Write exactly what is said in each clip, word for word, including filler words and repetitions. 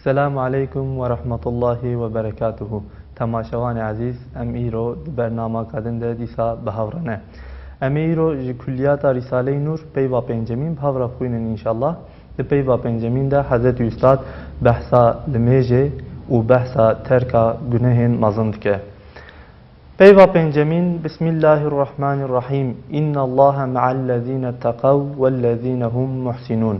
Selamu aleykum ve rahmetullahi ve berekatuhu. Temaşevanê ezîz, em îro di bernamaka din de dîsa bi hev re ne. Em ê îro ji Kulliyata Rîsaleyê Nûr peyva pêncemîn bi hev re bixwînin înşallah. Di peyva pêncemîn de Hezretî Ustad behsa limêjê û behsa terka gunehên mezin dike. Peyva pêncemîn, Bismillahirrahmanirrahîm. Innallaha ma'allezîne teqew wellezîne hum muhsinûn.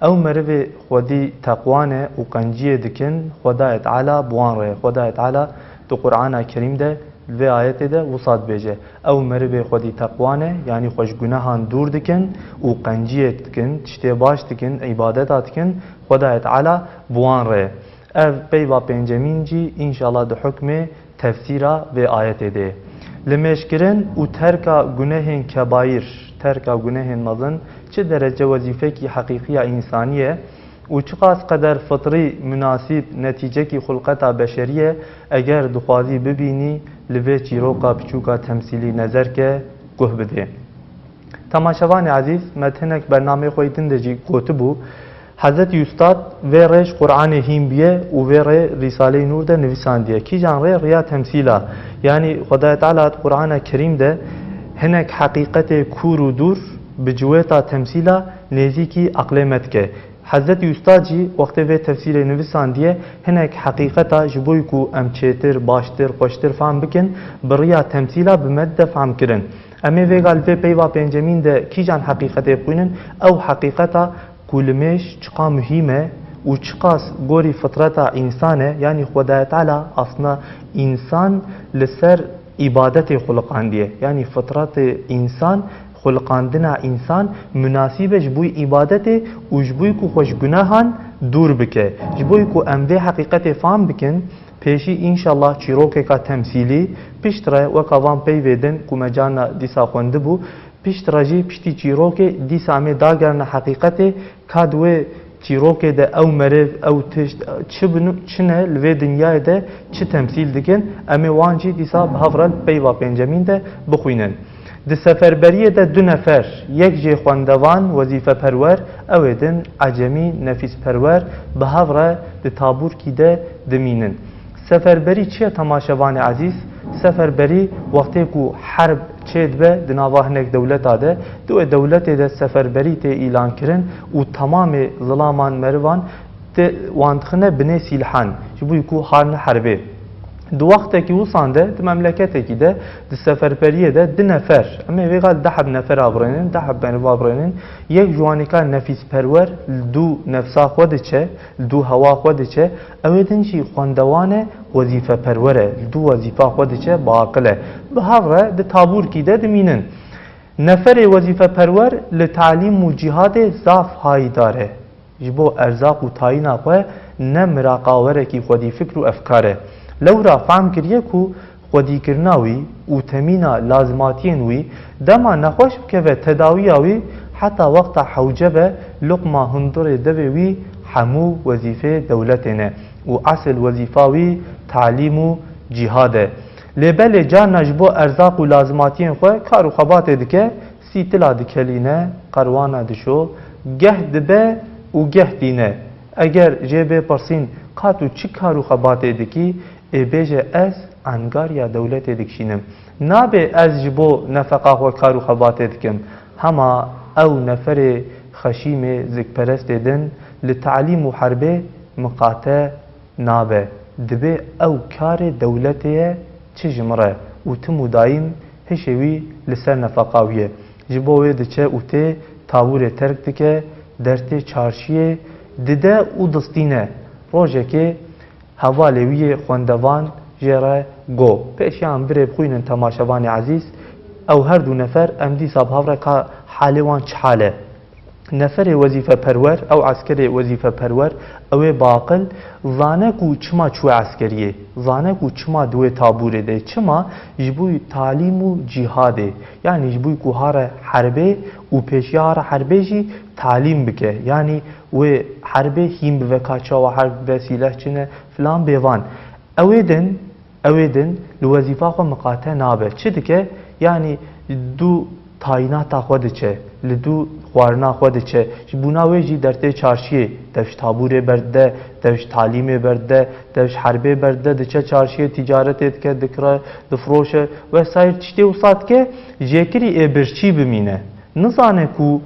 Ew merivê xwedî teqwa ne û qenciyê dikin, Xwedayê Teala bi wan re ye. Xwedayê Teala di Qur'ana Kerîm de, li vê ayetê de wisa dibêje, ew merivê xwedî teqwa ne, yanî xwe ji gunehan dûr dikin û qenciyê dikin, tiştê baş dikin, îbadeta dikin, Xwedayê Teala bi wan re ye. Ev peyva pêncemîn jî înşallah di hukmê tefsîra vê ayetê de ye. Limêjkirin û terka gunehên kebayîr, terka gunehên mezin çi derece wezîfekî heqîqî ya însanî ye û çiqas qeder fitrî, munasîb, netîcekî xulqeta beşerî ye, eger dixwazî bibînî, li vê çîroka piçûka temsîlî nezer ke, guh bidê. Temaşevanê ezîz, me hinek bernameyê xwe yê din de jî gotibû, Hezretî Ustad vê rê ji Qur'anê hîn bûye û vê rê Rîsaleyê Nûr de nivîsandiye. Kîjan rê? Riya temsîla. Yanî Xwedayê Teala di Qur'ana Kerîm de hinek heqîqetê kûr û dûr bi ciwêta temsîla nêzîkî eqlê me dike. Hezretî Ustad jî wextê vê tefsîrê nivîsandiye, hinek heqîqeta ji bo ku em çêtir, baştir, xweştir fehm bikin, bi riya temsîla bi me dide fehm kirin. Em ê vêga li vê peyva pêncemîn de kîjan heqîqetê bixwînin? Ew heqîqeta ku limêj çiqa muhîm e û çiqas gorî fitreta însan e, yanî Xwedayê Teala aslında însan li ser îbadetê xuliqandiye. Yanî fitretê însan, xuliqandina însan munasîb e ji bo îbadetê û ji bo ku xwe ji gunehan dûr bike. Ji bo ku em vê heqîqetê fam bikin, pêşî înşallah çîrokeka temsîlî, piştre weka van peyvê din ku me carna dîsa xwendibû, piştre jî piştî çîrokê dîsa em ê dagerine heqîqetê, ka di wê çîrokê de ew meriv, ew tişt, çi bin, çi ne, li vê dinyayê de çi temsîl dikin, em ê wan jî dîsa bi hev re li peyva pêncemîn de bixwînin. Di seferberiyê de du nefer, yek jê xwendevan, wezîfeperwer, ew ê din ecemî, nefîsperwer, bi hev re di tabûrkî de dimînin. Seferberî çi ye temaşevanê ezîz? Seferberî wextê ku herb çêdibe di nava hinek dewleta de, di wê dewletê de seferberî tê îlankirin û temamê zilaman, merivan tê, wan dixine binê sîlhan, ji bo ku harine herbê. Di wextekî wisan de, di memleketekî de, di seferberiyê de du nefer, em ê vêga li deh heb nefera birênin, deh heb meriva birênin, yek ji wan ê ka nefîsperwer li dû nefsa xwe diçe, li dû hewa xwe diçe, ew ê din jî xwendewan e, wezîfeperwer e, li dû wezîfa xwe diçe, biaqil e. Bi hev re di tabûrkî de dimînin. Neferê wezîfeperwer li talîm û cîhadê zaf hayîdar e. Ji bo erzaq û tayîna xwe ne miraqawerekî xwedîfikr û efkar e. Lewra fehm kiriye ku xwedîkirina wî û temîna lazimatiyên wî, dema nexweş bikeve tedawiya wî, heta wexta hewce be, luqma hundirê devê wî hemû wezîfeyê dewletê ne û esil wezîfa wî talîm û cîhad e. Lê belê carna ji bo erzaq û lazimatiyên xwe kar û xebatê dike, sîtila dikelîne, qerwana dişo, geh dibe û geh dîne. Eger jê bê pirsîn, ka tu çi kar û xebatê dikî, ê bêje ez engariya dewletê dikişînim. Nabê ez ji bo nefeqa xwe kar û xebatê dikim. Hema ew neferê xeşîmê zikperestê din li talîm û herbê miqate nabe. Dibê ew karê dewletê ye, çi ji min re û tim û dayîm hişê wî li ser nefeqa wî ye. Ji bo wê diçe û tê tabûrê terk dike, dertê çarşiyê dide û distîne. Rojekê hevalê wî yê xwendevan jê re go, pêşiya em birê bixwînin temaşevanê ezîz, ew her du nefer em dîsa bi hev re ka halê wan çi hal e. Neferê wezîfeperwer, ew eskerê wezîfeperwer, ew ê baqil, zane ku çima çûye eskeriyê, zane ku çima di wê tabûrê de, çima, ji bo talîm û cîhadê, yanî ji bo ku hare herbê û pêşiya hare herbê jî talîm bike, yanî wê herbê hîn bive ka çawa herb dibe, sîleh çi ne, filan bêvan. Ew ê din, ew ê din li wezîfa xwe miqate nabe. Çi dike? Yanî du tayînata xwe diçe, li dû xwarina xwe diçe. Ji bona wê jî dertê çarşiyê, dev ji tabûrê berdide, dev ji talîmê berdide, dev ji herbê berdide, diçe çarşiyê, tîcaretê dike, dikire, difroşe vesaîr tiştê wisa dike, jêkirî ê birçî bimîne. Nizane ku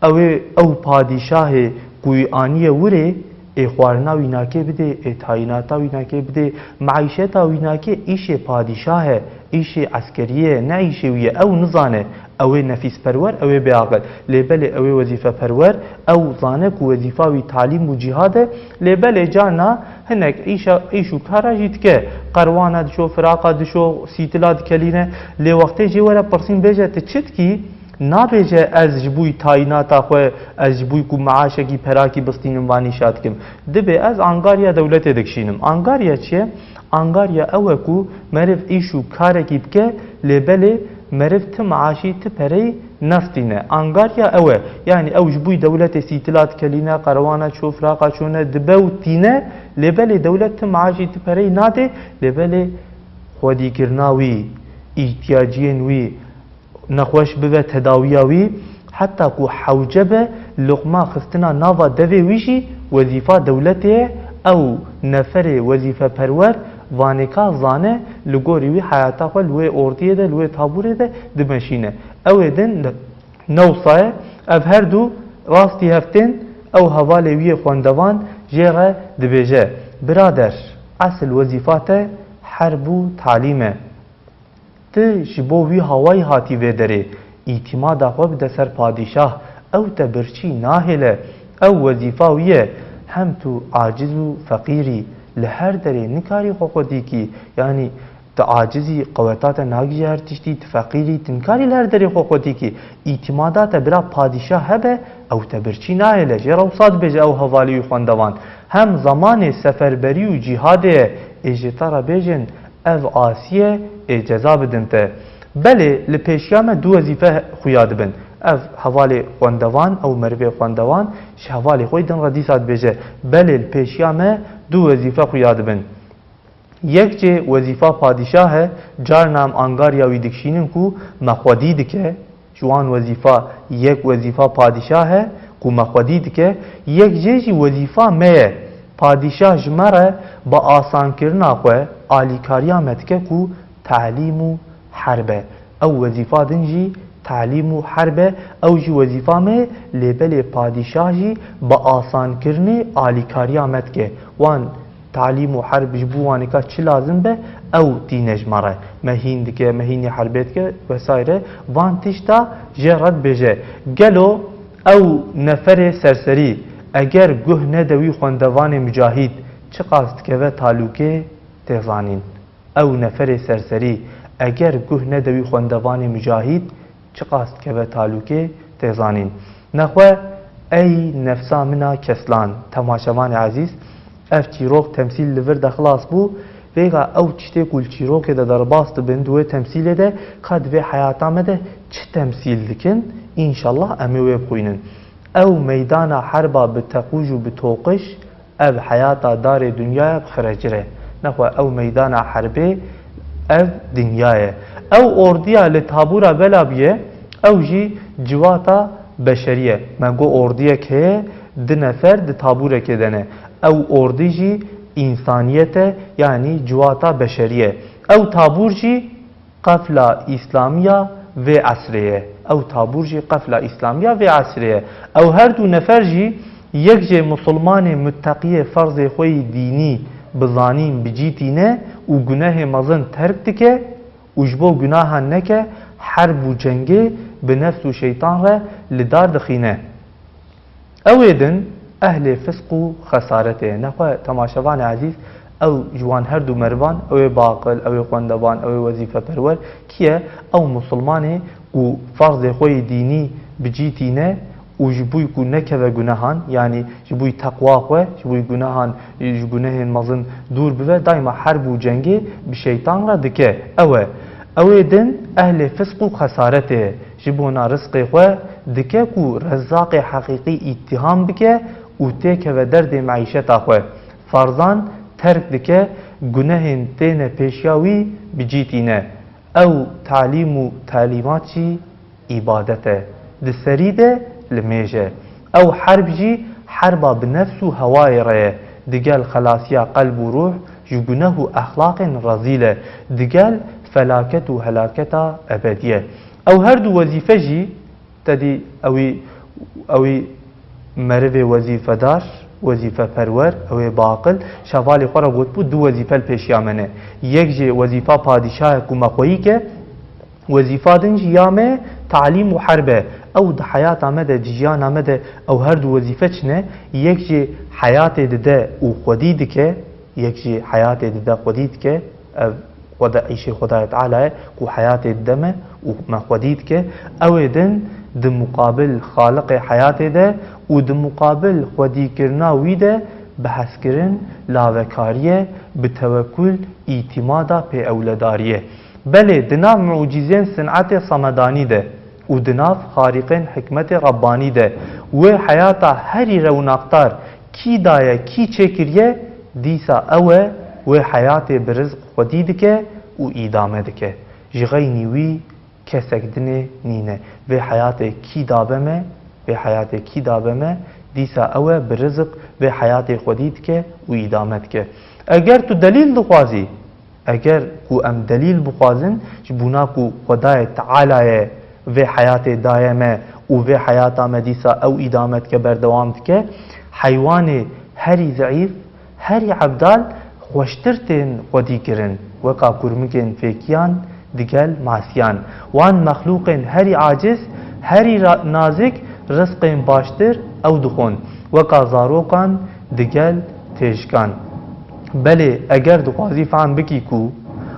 ew ê, ew padîşahê ku wî aniye wirê, ê xwarina wî nakê bidê, ê tayînata wî nakê bidê, meîşeta wî nakê îşê padîşah e, îşê eskeriyê ye, ne îşê wî ye. Ew nizane, ew ê nefîsperwer, ew ê bêaqil. Lê belê ew ê wezîfeperwer, ew zane ku wezîfa wî talîm û cîhad e, lê belê carna hinek îşa, îş û kara jî dike. Qerwana dişo, firaqa dişo, sîtila dikelîne. Lê wextê jê were pirsîn bêje, tu çi dikî? Nabêje, ez ji bo tayînata xwe, ez ji bo ku meaşekî perakî bistînim, van îşa dikim. Dibê ez angarya dewletê dikişînim. Angarya çi ye? Angarya ew e ku meriv îş û karekî bike, lê belê meriv ti meaşî, ti pereyî nestîne. Angarya ew e. Yanî ew ji bo dewletê sîtila dikelîne, qerewana ço, firaqa çone dibe û tîne, lê belê dewlet ti meaşî, ti pereyî nadê, lê belê xwedîkirina wî, îhtiyaciyên wî, nexweş bibe, tedawiya wî, heta ku hewce be, luqma xistina nava devê wî jî wezîfa dewletê ye. Ew neferê wezîfeperwer vanêka zane, li gorî wî heyata xwe li wê ordiyê de, li wê tabûrê de dimeşîne. Ew ê din ne wisa ye. Ev her du rastî hev tên, ew hevalê wî yê xwendevan jê re dibêje, birader, esil wezîfa te herb û talîm e. Tu ji bo wî hawayî hatî vê derê, îtîmada xwe bide ser padîşah, ew te birçî nahêle, ew wezîfa wî ye, hem tu aciz û feqîr î, li her derê nikarî xwe xwedî kî, yanî tu aciz î, qeweta te nagihîje her tiştî, tu feqîr î, tu nikarî li her derê xwe xwedî kî, îtîmada te bira padîşah hebe, ew te birçî nahêle, jê re wisa dibêje ew hevalî wî xwendevan. Hem zemanê seferberî û cîhadê ye, ê ji te re bêjin, ev asî ye, ê ceza bidin te. Belê, li pêşiya me du wezîfe xuya dibin. Ev hevalê xwendevan, ew merivê xwendevan, ji hevalê xwe yê din re dîsa dibêje, belê, li pêşiya me du wezîfe xuya dibin. Yek jê wezîfa padîşah e, carna em angarya wî dikişînin ku me xwedî dike, ji wan wezîfa, yek wezîfa padîşah e ku me xwedî dike, yek jê jî wezîfa me ye. Padîşah ji me re bi asankirina xwe alîkariya me dike ku talîm û herb e. Ew wezîfa din jî talîm û herb e, ew jî wezîfa me ye, lê belê padîşah jî bi asankirinê alîkariya me dike. Wan talîm û herb ji bo wanêka çi lazim be, ew tîne ji me re. Me hîn dike, me hînî herbê dike vesaire. Van tişta jê re dibêje. Gelo ew neferê serserî eger guh nede wî xwendevanê mucahîd, çiqas dikeve talûkê tê zanîn? Ew neferê serserî eger guh nede wî xwendevanê mucahîd, çiqas dikeve talûkê tê zanîn. Nexwe ey nefsa min a keslan, temaşevanê ezîz, ev çîrok temsîl li vir de xilas bû. Vêga ew tiştê ku li çîrokê de derbas dibin, di wê temsîlê de, ka di vê heyata me de çi temsîl dikin, înşallah em ê wê bixwînin. Ew meydana herba bi teqûj û bi toqiş, ev heyata darê dinyaya bi xirecir e. Nexwe ew meydana herbê, ev dinya ye. Ew ordiya li tabûra bela bûye, ew jî civata beşerî ye. Me got ordiyek heye, du nefer di tabûrekê de ne. Ew ordî jî însaniyet e, yanî civata beşerî ye. Ew tabûr jî qefla îslamiya vê esrê ye. Ew tabûr jî qefla îslamiya vê esrê ye. Ew her du nefer jî, yek jê misilmanê mutteqiyê ferzê xwe yî dînî bi zanîn bi cî tîne û gunehê mezin terk dike û ji bo gunahan neke herb û cengê bi nefs û şeytan re li dar dixîne. Ew ê din ehlê fisq û xesaretê ye. Nexwe temaşevanê ezîz, ew ji wan her du merivan, ew ê baqil, ew ê xwendevan, ew ê wezîfeperwer, kî ye? Ew misilmanê ku ferzê xwe yê dînî bi cî tîne û ji bo ku nekeve gunehan, yanî ji bo teqwa xwe, ji bo gunehan, ji gunehên mezin dûr bibe, daîma herb û cengê bi şeytan re dike. Ew e. Ew ê din ehlê fisq û xesaretê ye. Ji bona rizqê xwe dike ku Rezzaqê heqîqî îttiham bike û têkeve derdê meîşeta xwe. Ferzan terk dike, gunehên têne pêşiya wî bi cî tîne. Ew talîm û talîmat jî îbadet e, di serî de limêj e. Ew herb jî herba bi nefs û hewayê re ye, digel xelasiya qelb û ruh ji guneh û exlaqên rezîl e, digel felaket û helaketa ebedî ye. Ew her du wezîfe jî, te dî ewî, ewî merivê wezîfedar, wezîfeperwer, ew ê biaqil, şevalê xwe re gotibû, du wezîfe li pêşiya me ne. Yek jê wezîfa padîşa ye ku me xweyî ke, wezîfa din jî ya me talîm û herb e. Ew di heyata me de, di jiyana me de ew her du wezîfe çi ne? Yek jê heyatê dide û xwedî dike, yek jî heyatê dide xwedî dike, ev xweda, îşê Xwedayê Teala ye ku heyatê dide me û me xwedî dike. Ew ê din di muqabil Xaliqê heyatê de û di muqabil xwedîkirina wî de bi hezkirin, lavekariyê, bi tewekul, îtîmada pê ewledariyê. Belê, di nav mucîzên sinetê semedanî de û di nav xarîqên hikmetê Rebbanî de wê heyata herî rewnaqdar kî daye, kî çêkiriye, dîsa ew e, wê heyatê bi rizq xwedî dike û îdame dike. Ji xeynî wî kesek dinê nîne. Vê heyatê kî dabe me, vê heyatê kî dabe me, dîsa ew e bi rizq vê heyatê xwedî dike û îdame dike. Eger tu delîl dixwazî, eger ku em delîl bixwazin, ji bona ku Xwedayê Teala ye vê heyatê daye me û vê heyata me dîsa ew îdame dike, berdewam dike, heywanê herî zeîf, herî ebdal xweştir tên xwedî kirin, weka kurmikên fêkiyan digel masiyan. Wan mexlûqên herî aciz, herî ra-, nazik rizqên baştir ew dixwin, weka zarokan digel têjikan. Belê, eger dixwazî fehm bikî ku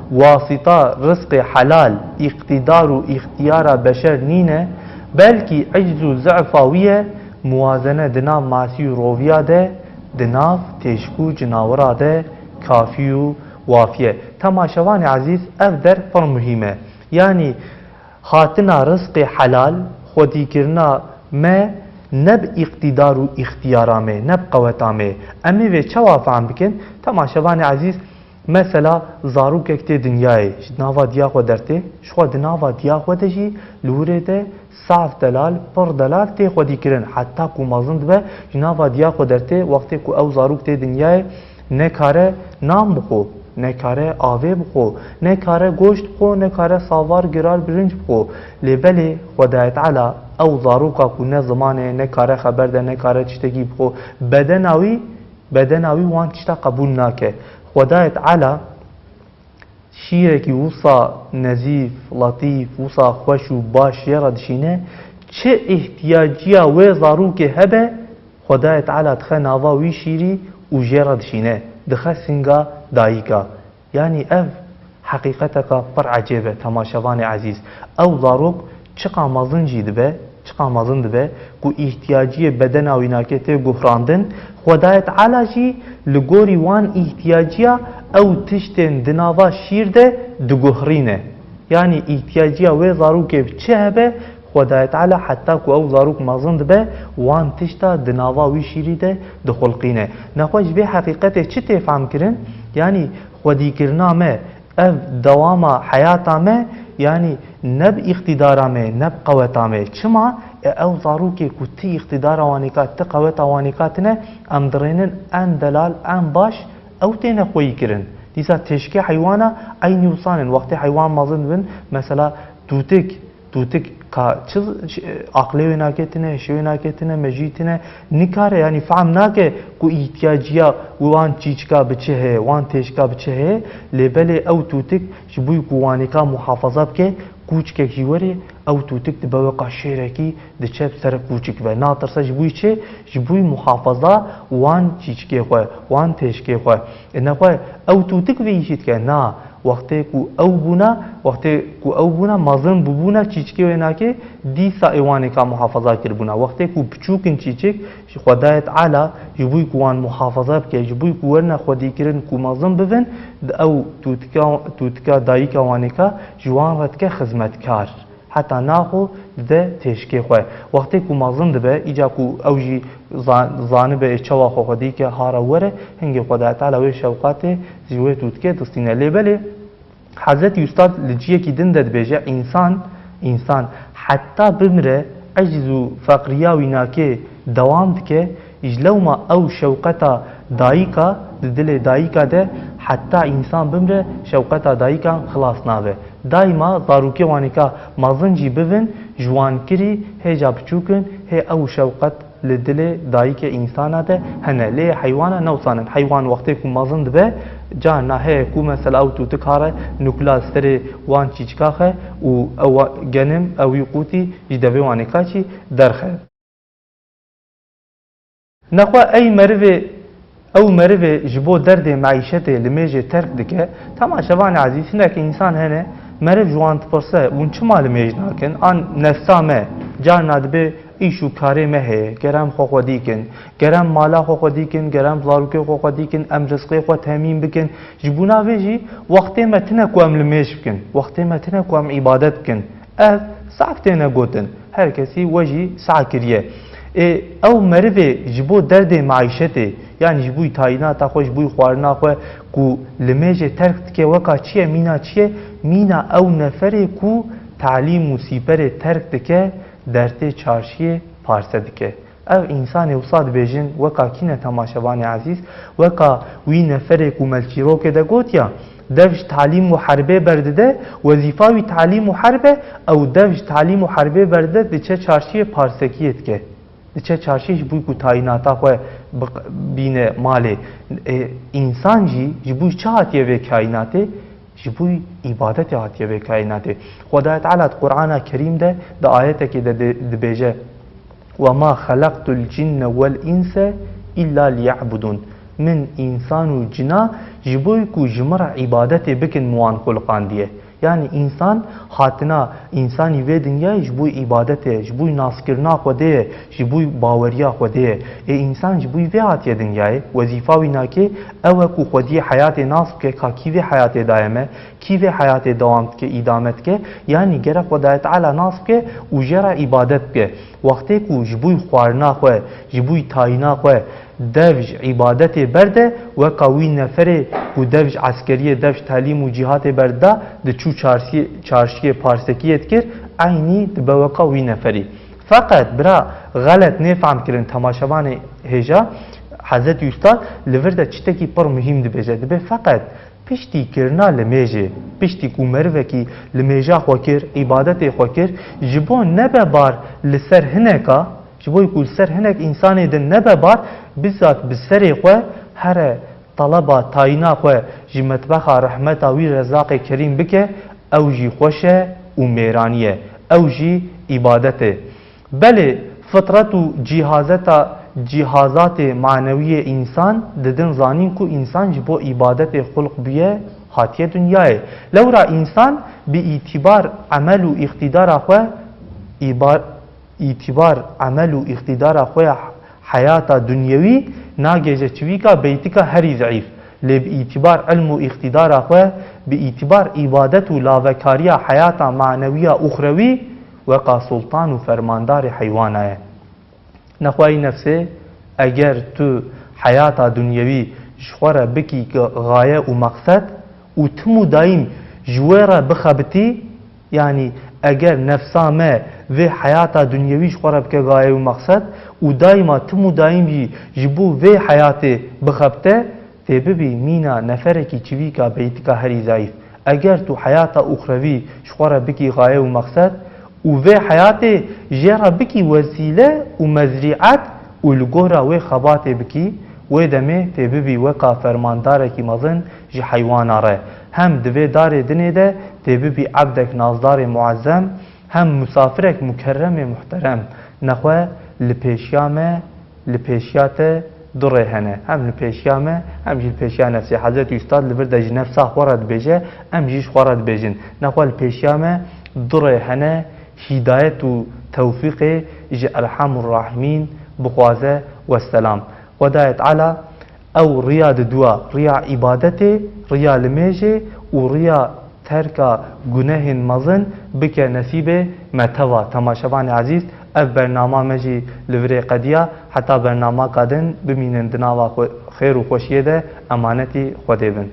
wasîta rizqê helal îqtîdar û îxtiyara beşer nîne, belkî icz û zefa wî ye, muwazene di nav masî û roviya de, di nav têşik û cinawira de kafî û wafî ye. Temaşevanê ezîz, ev der pir muhîm e. Yanî hatina rizqê helal, xwedîkirina me ne bi îqtîdar û îxtiyara me, ne bi qeweta me. Em ê vê çawa fehm bikin? Temaşevanê ezîz, mesela zarokek tê dinyayê, ji nava diya xwe dertê, ji xwe di nava diya xwe de jî li wirê de saf delal, pir delal tê xwedîkirin. Heta ku mezin dibe, ji nava diya xwe dertê, wextê ku ew zarok tê dinyayê, nekare nan bixwe, nekare avê bixwe, nekare goşt bixwe, nekare savar, girar, birinc bixwe. Lê belê Xwedayê Teala ew zaroka ku ne ziman e, nekare xeber de, nekare tiştekî bixwe, bedena wî, bedena wî wan tişta qebûl nake. Xwedayê Teala şîrekî wisa nezîf, letîf, wisa xweş û baş jê re dişîne, çi îhtiyaciya wê zarokê hebe, Xwedayê Teala dixe nava wî şîrî û jê re dişîne, dixe singa dayika. Yanî ev heqîqeteka pir ecêb e, temaşevanê ezîz. Ew zarok çiqa mezin jî dibe, çiqa mezin dibe ku îhtiyaciyê bedena wî nake tê guhrandin, Xwedayê Teala jî li gorî wan îhtiyaciya ew tiştên di nava şîr de diguhrîne. Yanî îhtiyaciya wê zarokê bi çi hebe, Xwedayê Teala heta ku ew zarok mezin dibe, wan tişta di nava wî şîrî de dixulqîne. Nexwe ji vê heqîqetê çi tê fehmkirin? Yanî xwedîkirina me, ev dewama heyata me, yanî ne bi îqtîdara me, ne bi qeweta me. Çima? E, ew zarokê ku ti îqtîdara wanêka, ti qeweta wanêka tine, em dirênin en delal, en baş, ew têne xweyîkirin. Dîsa têşkê heywana eynî wisa nin. Wextê heywan mezin dibin, mesela tûtik, tûtik ka çi aqlê wê nake tine, hişê wê nake tine, mejî tine, nikare, yanî fehm nake ku îhtiyaciya wan çîçika bi çi heye, wan têşka bi çi heye, lê belê ew tûtik ji bo ku wanêka muhafaza bike, kûçikek jî were, ew tûtik dibe weka şêrekî diçe bi ser kûçik ve. Natirse ji bo çi? Ji bo muhafaza wan çîçikê xwe, wan têşkê xwe. Ê nexwe ew tûtik vê îşî dike? Na, wextê ku ew bûna, wextê ku ew bûna, mezin bûbûna çîçikê wê nake, dîsa ê wanêka muhafaza kiribûna. Wextê ku piçûk in çîçik, ji Xwedayê Teala ji bo ku wan muhafaza bike, ji bo ku werine xwedîkirin ku mezin bibin, di ew tûtika, tûtika dayika wanêka ji wan re dike xizmetkar. Heta naxwe dide têşkê xwe. Wextê ku mezin dibe, îca ku ew jî za-, zanibe ê çawa xwe xwedî ke ha re were, hingê Xwedayê Teala wê şewqatê ji wê tûtikê distîne. Lê belê Hezretî Ustad li ciyekî din de dibêje, însan, însan Heta bimre, eciz û feqriya wî nakê dewam dike, ji lewma ew şewqeta dayika di dilê dayika de, heta însan bimre, şewqeta dayikan xilas nabe. Daîma zarokê wanêka mezin jî bibin, ji wan kirî hêja biçûk in, hê ew şewqet li dilê dayikê însana de hene. Lê heywana ne wisa in. Heywan wextê ku mezin dibe, carna heye ku mesela ew tûtik hare nukla serê wan çîçika xe û ew genim ew wî qûtî ji devê wanêka çî derxe. Nexwe ey merivê, ew merivê ji bo derdê meîşetê limêjê terk dike. Temaşevanê ezîz, hinek însan hene, meriv ji wan dipirse, hûn çima limêj nakin? An nefsa me, carna dibê îş û karê me heye, ger em xwe xwedî kin, ger em mala xwe xwedî kin, ger em zarokê xwe xwedî kin, em rizqê xwe temîn bikin. Ji bona vê jî wextê me tine ku em limêj bikin, wextê me tine ku em îbadet bikin. Ev zaf têne gotin. Her kesî we jî sah kiriye. Ê, ew merivê ji bo derdê meîşetê, yanî ji bo tayînata xwe, ji bo xwarina xwe ku limêjê terk dike, weka çi ye, mîna çi ye? Mîna ew neferê ku talîm û sîperê terk dike, dertê çarşiyê parse dike. Ev însanê wisa dibêjin, weka kî ne temaşevanê ezîz? Weka wî neferê ku me li çîrokê de gotiya, dev ji talîm û herbê berdide, wezîfa wî talîm û herb e, ew dev ji talîm û herbê berdide, diçe çarşiyê parsekiyê dike. Diçe çarşiyê ji bo ku tayînata xwe biq-, bîne malê. E, însan jî ji bo çi hatiye vê kaînatê? Ji bo îbadetê hatiye vê kaînatê. Xwedayê Teala di Qur'ana Kerîm de di ayetekê de di-, dibêje, "Ve ma xelaqtul cinne vel inse illa liya'budun." Min însan û cina ji bo ku ji min re îbadetê bikin min wan xuliqandiye. Yanî însan hatina, însanî vê dinyayê ji bo îbadetê ye, ji bo naskirina Xwedê ye, ji bo baweriya Xwedê ye. Ê însan ji bo vê hatiye dinyayê, wezîfa wî nakê ew e ku xwediyê heyatê nas bike, ka kî vê heyatê daye me, kî vê heyatê dewam dike, îdame dike, yanî gerek Xwedayê Teala nas bike û jê re îbadet bike. Wextê ku ji bo xwarina xwe, ji bo tayîna xwe dev ji îbadetê berde, weka wî neferê ku dev ji eskeriyê, dev ji telîm û cîhatê berdida, diçû çarşiyê, çarşiyê parsekiyê dikir, eynî dibe weka wî neferî. Feqet, bira, xelet nêfehm kirin temaşevanê hêja, Hezretî Ustad li vir de çitekî pir muhîm dibêje. Dibê feqet piştî kirina limêjê, piştî ku merivekî limêja xwe kir, îbadetê xwe kir, ji bo nebe bar li ser hineka, ji bo ku li ser hinek însanê din nebe bar, bizzat bi serê xwe here teleba tayîna xwe ji metbexa rehmeta wî Rezzaqê Kerîm bike, ew jî xweş e û mêranî ye, ew jî îbadet e. Belê, fitret û cîhazeta, cîhazatê manewiyê însan didin zanîn ku însan ji bo îbadetê xulq bûye, hatiye dinyayê. Lewra însan bi îtîbar emel û îqtîdara xwe, îbar-, îtîbar emel û îqtîdara xwe ya heyata dunyewî nagêje çivîka beytika herî zeîf. Lê bi îtîbar ilm û îqtîdara xwe, bi îtîbar îbadet û lavekariya heyata manewiya uxrewî, weka sultan û fermandarê heywana ye. Nexweyî nefsê, eger tu heyata dunyewî ji xwe re bikî gaye û meqsed û tim û daîm ji wê re bixebitî, yanî eger nefsa me vê heyata dunyewî ji xwe re bike gaye û meqsed û daîma tim û daîm jî ji bo vê heyatê bixebite, tê bibî mîna neferekî çivîka beytika herî zayîf. Eger tu heyata uxrewî ji xwe re bikî gaye û meqsed û vê heyatê jê re bikî wesîle û mezrîet û li gora wê xebatê bikî, wê demê tê bibî weka fermandarekî mezin ji heywana re. Hem di vê darê dinê de tê bibî ebdek nazdarê muezzem, hem misafirek mukerremê muhterem. Nexwe li pêşiya me, li pêşiya te du rê hene. Hem li pêşiya me, hem jî li pêşiya nefsê. Hezretî Ustad li vir de ji nefsa xwe re dibêje, em jî ji xwe re dibêjin. Nexwe li pêşiya me du rê hene, hîdayet û tewfîqê ji Erhamur Rahimîn bixwaze, wesselam. Xwedayê Teala ew riya diduwa, riya îbadetê, riya limêjê û riya terka gunehên mezin bike nesîbê me teva. Temaşevanê ezîz, ev bernama me jî li virê qediya. Heta bernamaka din bimînin di nava xwe-, xêr û xweşiyê de, emanetî Xwedê bin.